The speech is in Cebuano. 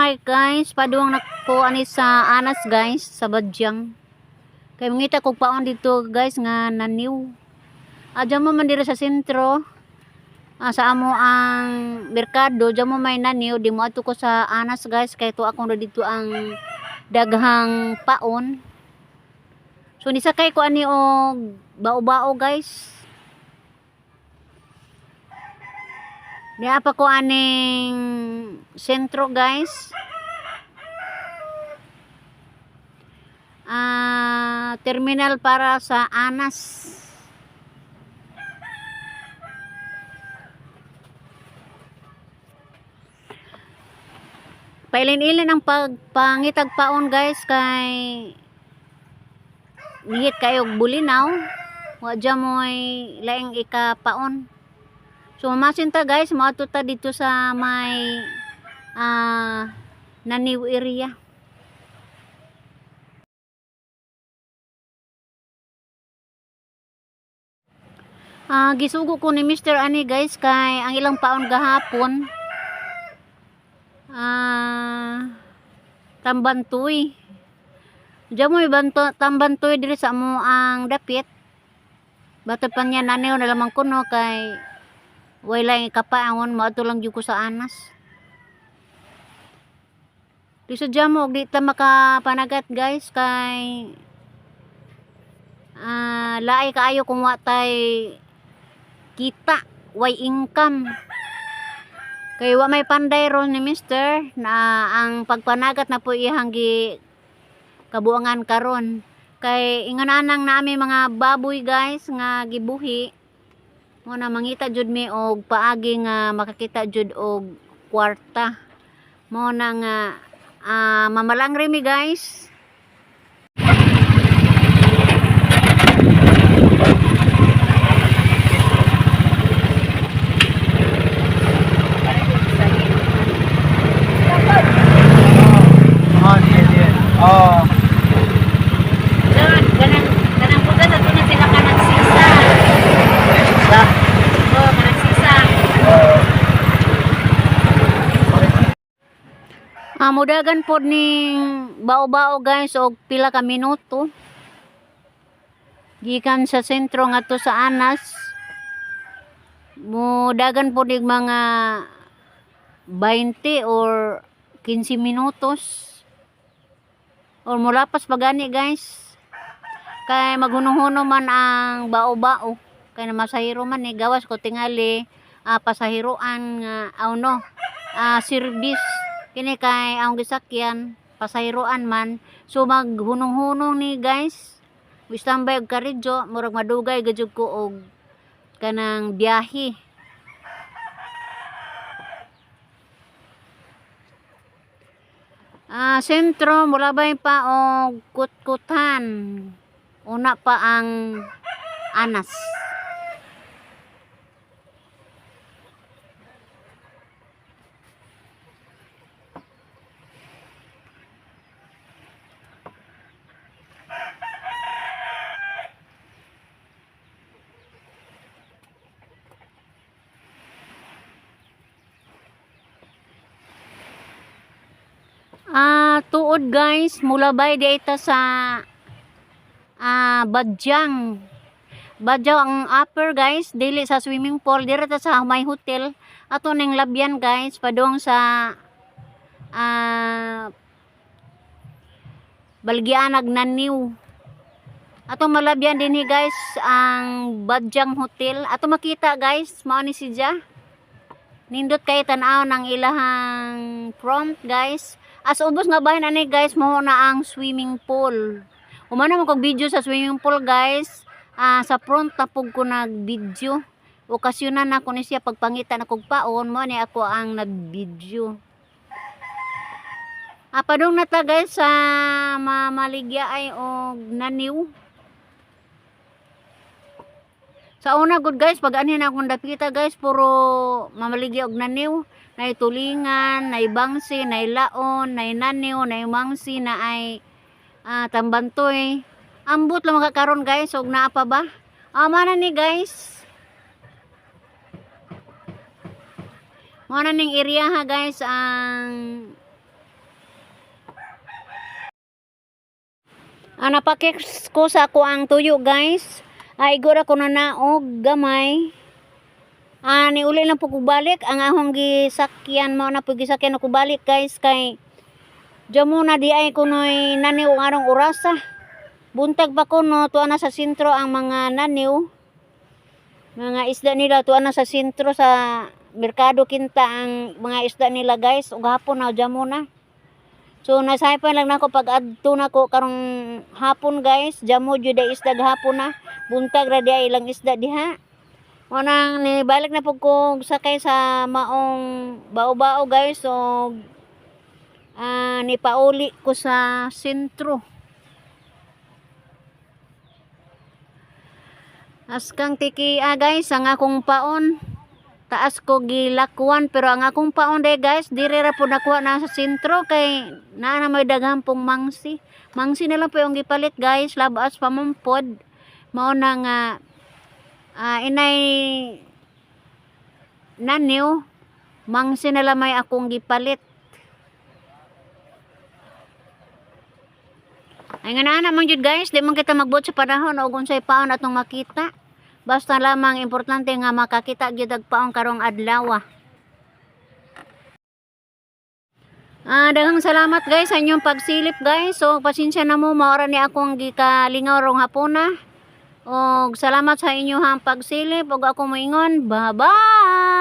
my guys, paduang nako ani sa Anas guys, sa Badyang. Kay mangita kog paon dito guys nga naniw. Adya mo man diri sa sentro. Sa amo ang merkado, dyan mo may naniw, di mo ato ko sa Anas guys, kay to akong dito ang daghang paon. So nisakay ko ani og bao-bao guys. Niya pa ko aning sentro guys. Terminal para sa Anas. Pailin-ilin ang pagpangitag paon guys kay nihit kayo og bulinaw. Wa dya mo'y laing ikapaon. So mamasin ta guys, moadto ta dito sa may Naniw area. Gisugo ko ni Mr. Ani guys kay ang ilang paon gahapon tambantoy. Diyan mo ibanto tambantoy diri sa amo ang dapit. Bato pa niya naniw na lamang kuno kay way lang ikapaangon, moadto lang jud ko sa Anas. Di sa mo og di ta makapanagat guys kay laay kaayo kung wa tay kita, way income. Kay wa may panday ron ni Mister na ang pagpanagat na po iyang gi kabuangan karon. Kay ingon anang naami mga baboy guys nga gibuhi. Mo na mangita jud mi og paagi nga makakita jud og kwarta. Mo na nga mamalangri mi guys. Oh, diyan, diyan. Oh. John, kanang kanang bugas ato na sila kanang sisa. Sa. Oh, kanang sisa. Oh. Mudagan pod ning bao-bao guys og pila ka minuto. Gikan sa sentro ngadto sa Anas. Mudagan pod ning mga 20 or 15 minutos. Or mulapas pa gani guys. Kay maghunong-huno man ang bao-bao. Kay na masahiro man eh gawas ko tingali pasahiroan nga aw no service kini kay ang gisakyan pasahiroan man, so maghunong-hunong ni guys. Standby og karidyo, murag madugay gajud ko og kanang biyahe. Sentro mulabay pa og kutkutan. Una pa ang Anas. Tuod guys, mulabay di ita sa Badyang. Badyang ang upper guys, dili sa swimming pool, diri ta sa may hotel. Ato ning labyan guys, padung sa Balgianag Naniw. Ato malabyan dinhi guys ang Badyang Hotel. Ato makita guys, mao ni siya. Nindot kay tan-aw ng ilahang front guys. As ubos nga bahin ani guys, mao na ang swimming pool. Humana man kog video sa swimming pool guys. Sa front na pug ko nag-video. Okasyonan na ko ni siya pagpangita na kog paon, mo ni ako ang nag-video. Padung na ta guys sa mamaligya ay og naniw. Sa una good guys, pag anhin akong dapita guys, puro mamaligya og naniw. Nay tulingan, nay bangsi, nay laon, nay naniw, nay mangsi, na ay tambantoy. Ambot lang makakaron guys, og naa pa ba? Mana ni guys. Mana ning area ha guys ang Napakeks ko sa ako ang tuyo, guys. Ay igora ko na naog gamay. Ni uli lang po ko balik ang ahong gisakyan, mao na po gisakyan ako balik, guys, kay diyan muna di ay kunoy naniw arong orasa. Buntag pa kuno tuwa na sa sentro ang mga naniw. Mga isda nila tuwa na sa sentro sa merkado kinta ang mga isda nila, guys. Ug hapon na diyan muna. So nasaypan lang nako pag adto nako karong hapon, guys. Jamo jud ay isda gahapon na. Buntag ra di ay ilang isda diha. Unang ni balik na pud ko sakay sa maong bao-bao, guys. So nipauli ko sa sentro. Askang tiki guys, ang akong paon. Taas ko gilakwan pero ang akong paon day, guys, diri ra po nakuha na sa sentro kay naa na may daghan pong mangsi. Mangsi na lang po yung gipalit, guys, labas pa man pod. Mao na nga inay naniw, mangsi na lang may akong gipalit. Ay nga na man jud, guys, di man kita magbuot sa panahon og unsay paon atong makita. Basta lamang importante nga makakita gyud og paon karong adlaw. Daghang salamat, guys, sa inyong pagsilip, guys. So pasensya na mo, maora ni akong gikalingaw rong hapona. Og salamat sa inyong pagsilip ug ako moingon, bye-bye.